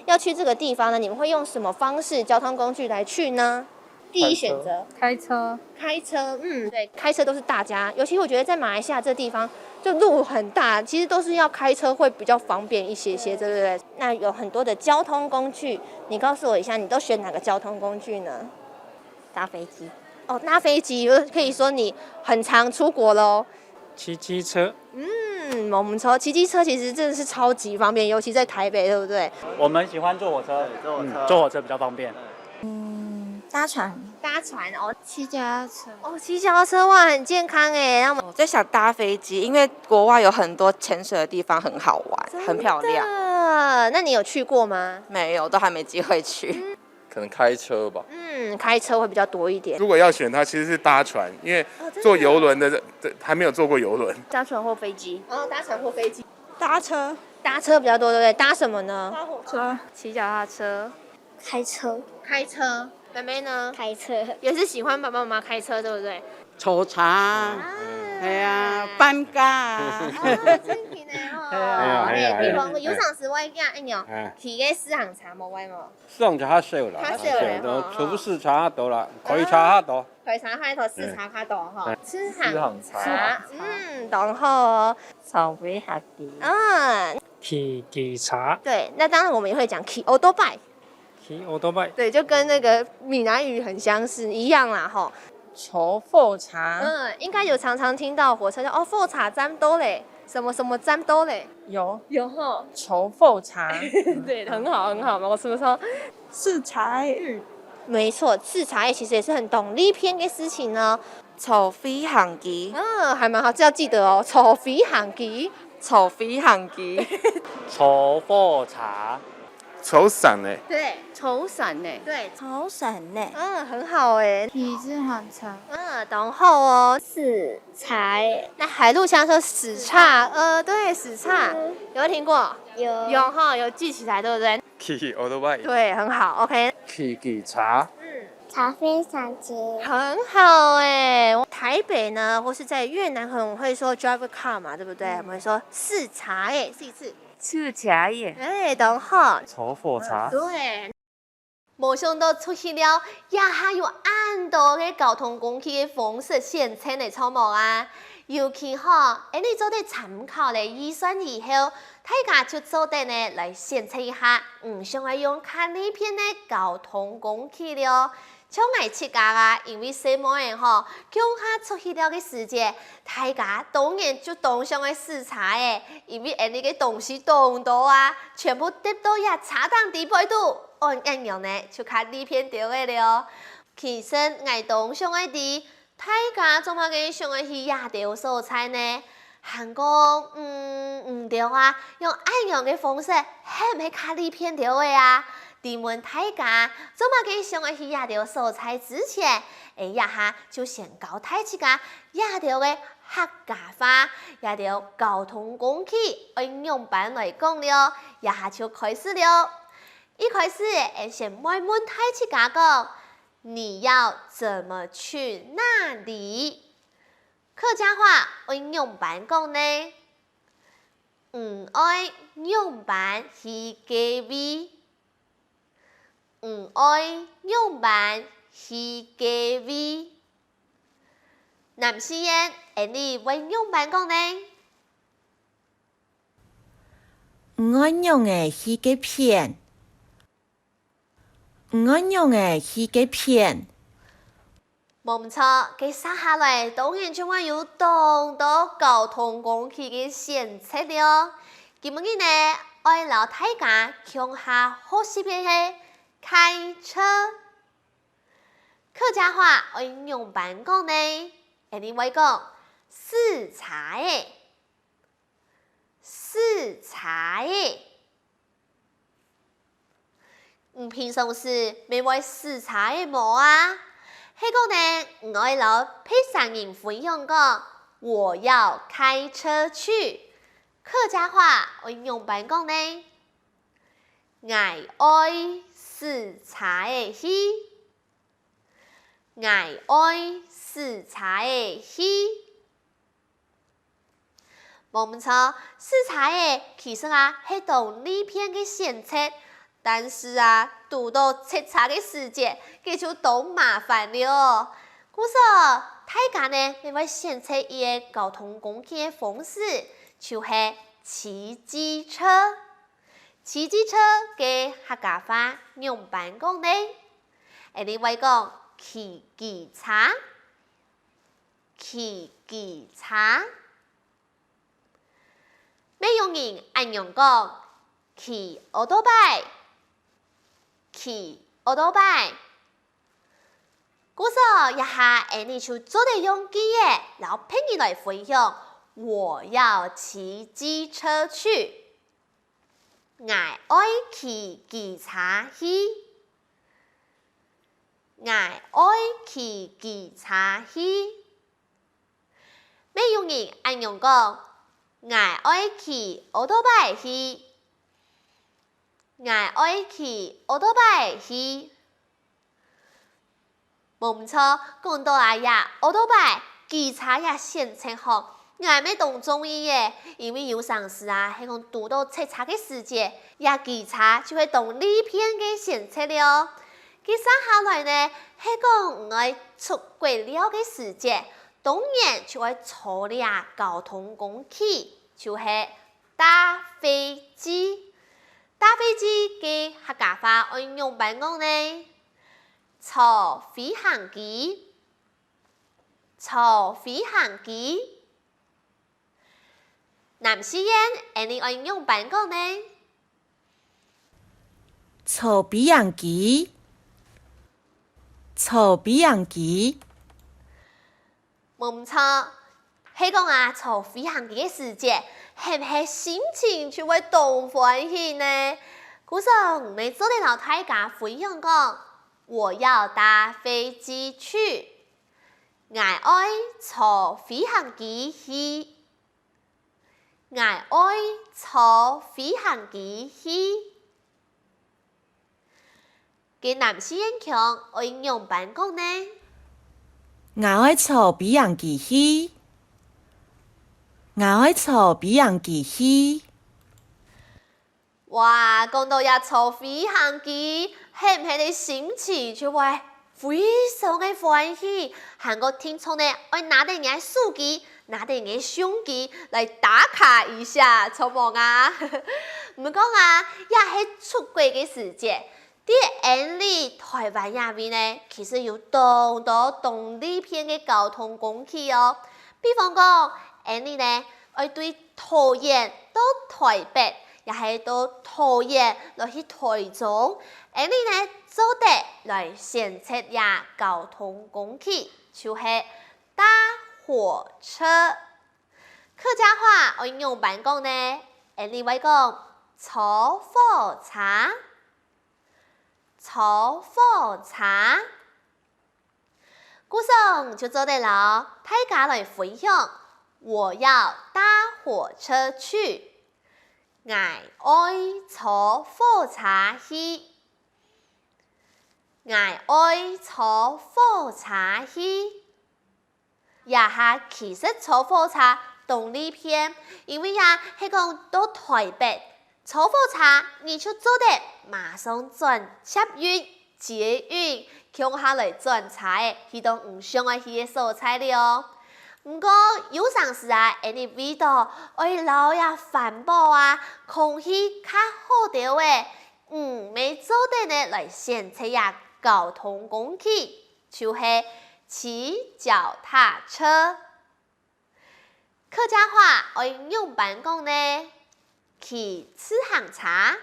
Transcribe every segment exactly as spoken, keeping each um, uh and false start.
要去这个地方呢，你们会用什么方式交通工具来去呢？第一选择，开车。开车，嗯，对，开车都是大家，尤其我觉得在马来西亚这地方，就路很大，其实都是要开车会比较方便一些些，对不对？那有很多的交通工具，你告诉我一下，你都选哪个交通工具呢？搭飞机。哦，搭飞机，可以说你很常出国喽。骑机车。嗯，我们说骑机车其实真的是超级方便，尤其在台北，对不对？我们喜欢坐火车，坐火车嗯，坐火车比较方便。搭船。搭船哦，骑脚踏车。哦，骑脚踏车哇，很健康哎。那么我最想搭飞机，因为国外有很多潜水的地方很好玩，很漂亮。的，那你有去过吗？没有，都还没机会去。可能开车吧。嗯，开车会比较多一点。如果要选，它其实是搭船，因为坐游轮的，这还没有坐过游轮。搭船或飞机？哦，搭船或飞机。搭车。搭车比较多，对不对？搭什么呢？搭火车。骑脚踏车。开车。开车。妹妹呢？开车。也是喜欢爸爸妈妈开车，对不对？坐车啊，啊系啊，搬家啊。哦，真的呢吼。係啊係啊嘿，比方有常时我会讲，哎哟哎，骑个自行车无会无？上就較少啦，較少啦吼都出去坐車較多啦，開車較多。开车开多，自行车多吼，自行自行车车，嗯，然后坐飛行機。啊，騎機車。对，那当然我们也会讲骑オートバイ，騎オートバイ。对，就跟那个闽南语很相似一样啦吼。坐火车。嗯，应该有常常听到火车叫哦，火车站到咧，什么什么站到咧，有有吼，坐火车。对，很好很好嘛，我是不是说？视察。没错，视察其实也是很懂这篇的事情呢。坐飛行機。嗯，还蛮好，这要记得哦，坐飞行机。坐飛行機。坐火車。坐船呢？对坐船呢。对，坐船呢。嗯，很好哎。騎自行车。嗯，然后哦，视察。那海陆腔说视察，呃，对，视察，有没有听过？有。有哈，有记起来，对不对？騎オートバイ。对，很好，OK。騎機車。坐飛行機。很好哎、台北呢，或是在越南，可能会说 driver car 嘛，对不对？我们会说视察哎，试一次。坐車耶。哎，等好。坐火車。对。无想到出去了，也还有恁多个交通工具个方式选择个，错无啊？尤其吼，恁呢做得參考了預算以後，大家就做得呢來選擇一下，毋想愛用較利便个交通工具了。 像𠊎自家啊，因為細妹仔吼，共下出去尞个時節，大家當然就當想愛駛車仔，因為恁呢个東西當多啊，全部擲到這車頂底背肚，恁恁樣呢就較利便兜仔了。其實𠊎當想愛知，大家做麼个想愛去這兜所在呢？ 還講，嗯，毋著啊，用恁樣个方式，係毋係較利便兜仔啊？在問大家，做麼个想愛去這兜所在之前，𠊎這下就先教大自家這兜个客家話，這兜交通工具愛仰般來講了，這下就開始了。一開始，𠊎先問問大自家講，你要怎麼去那裡？ 客家話愛仰般講呢？你愛仰般去該位？你愛仰般去該位？南四縣，𠊎俚會仰般講呢？你愛仰仔去該片？ 你愛仰仔去該片？無毋著，該接下來當然就會有當多交通工具个選擇了。今晡日呢，愛摎大家共下學習个係開車。客家話愛仰般講呢？𠊎俚會講駛車仔。 駛車仔。你平常時乜會駛車仔無啊？係講呢，你愛摎別儕人分享講，我要開車去。客家話愛仰般講呢？𠊎愛駛車仔去。 𠊎愛駛車仔去。無毋著，駛車仔其實啊係當利便个選擇，但是啊，堵到塞車个時節，該就當麻煩了。故所，大家呢，乜會選擇一個交通工具个方式，就係騎機車。騎機車个客家話仰般講呢？𠊎等會講騎機車，騎機車。 乜有人恁樣講：騎奧多拜，騎奧多拜。故所這下𠊎等就做得用句仔摎別人來分享：我要騎機車去。𠊎愛騎機車去。𠊎愛騎機車去。 乜有人恁樣講：𠊎愛騎奧多拜去，𠊎愛騎奧多拜去。無毋著，講到啊這奧多拜、機車這選擇吼，𠊎乜當中意仔，因為有成時啊係講堵到塞車个時節，這機車就係當利便个選擇了。接下來呢，係講你愛出國尞个時節， 當然就愛坐這交通工具，就係搭飛機。搭飛機个客家話愛仰般講呢？坐飛行機，坐飛行機。南四縣，𠊎等愛仰般講呢？坐飛行機，坐飛行機。 無毋著，係講啊坐飛行機个時節，係毋係心情就會當歡喜呢？故所，𠊎做得摎大家分享講：我要搭飛機去，𠊎愛坐飛行機去，𠊎愛坐飛行機去。 該南四縣腔愛仰般講呢？𠊎愛坐飛行機去，𠊎愛坐飛行機去。哇，講到這坐飛行機，係毋係个心情就會非常个歡喜，還過定著呢愛拿等若手機，拿等若相機來打卡一下，著無啊？毋過啊，這係出國个時節， 在𠊎等臺灣這位呢，其實有當多當利便个交通工具哦。比方講，𠊎等呢，愛對桃園到臺北，也係到桃園來去臺中，𠊎等呢，做得來選擇這交通工具，就係搭火車。客家話愛仰般講呢？𠊎等會講坐火車。 坐火車。故所就做得摎大家來分享：我要搭火車去，𠊎愛坐火車去，𠊎愛坐火車去。 這下其實坐火車當利便，因為啊係講到臺北，坐火車你就做得馬上轉捷運、捷運，共下來轉車仔，去到你想愛去个所在了哦。毋過有成時啊，𠊎等為著愛摎這環保啊、空氣較好兜仔，嗯，乜做得呢來選擇這交通工具。 就係騎腳踏車。客家話愛仰般講呢？騎自行車，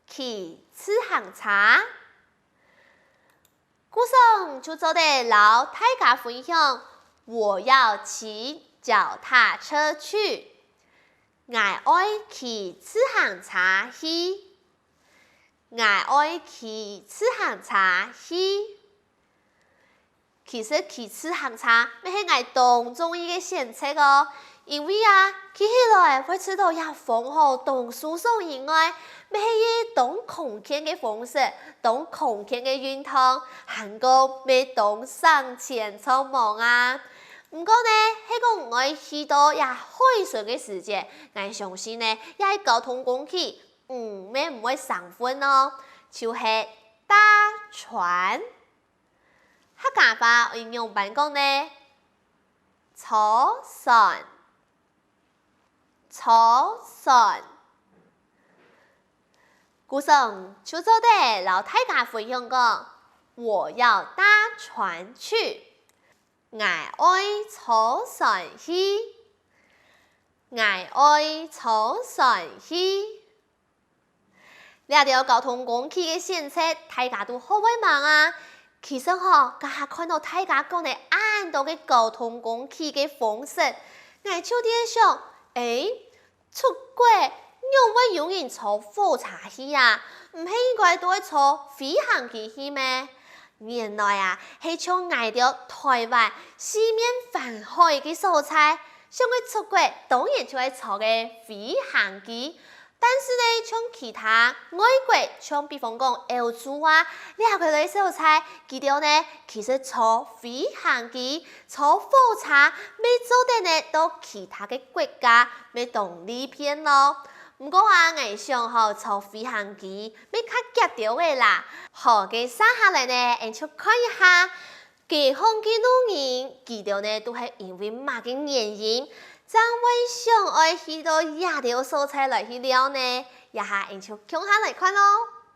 騎自行車。故所就做得摎大家分享：我要騎腳踏車去，𠊎愛騎自行車去。 𠊎愛騎自行車去。其實騎自行車乜係𠊎當中意个選擇哦，因為啊，騎起來會除了這風吼當舒爽以外，乜係一當康健个方式，當康健个運動，還過乜當省錢著無啊。毋過呢，係講𠊎去到這海脣个時節，𠊎相信呢，這交通工具嗯，乜毋會生份哦，就係搭船。客家話愛仰般講呢？坐船，坐船。故所就做得摎大家分享講：我要搭船去，𠊎愛坐船去，𠊎愛坐船去。 這兜交通工具个選擇，大家都學會吂啊？其實吼，這下看著大家講了恁多个交通工具个方式，𠊎就在想，欸，出國仰會有人坐火車去啊？毋係應該都愛坐飛行機去咩？原來啊，係像𠊎兜臺灣四面環海个所在，想愛出國，當然就愛坐个飛行機。 但是呢，像其他外國，像比方講歐洲啊，這兜个所在，佢兜呢，其實坐飛行機、坐火車，乜做得呢到其他个國家，乜當利便囉。毋過啊，𠊎想吼，坐飛行機乜較遽兜仔啦。好，該續下來呢，𠊎就看一下 街項个路人，佢兜呢都係因為麼个原因，正會想愛去到這兜所在來去尞呢？這下𠊎就共下來看囉。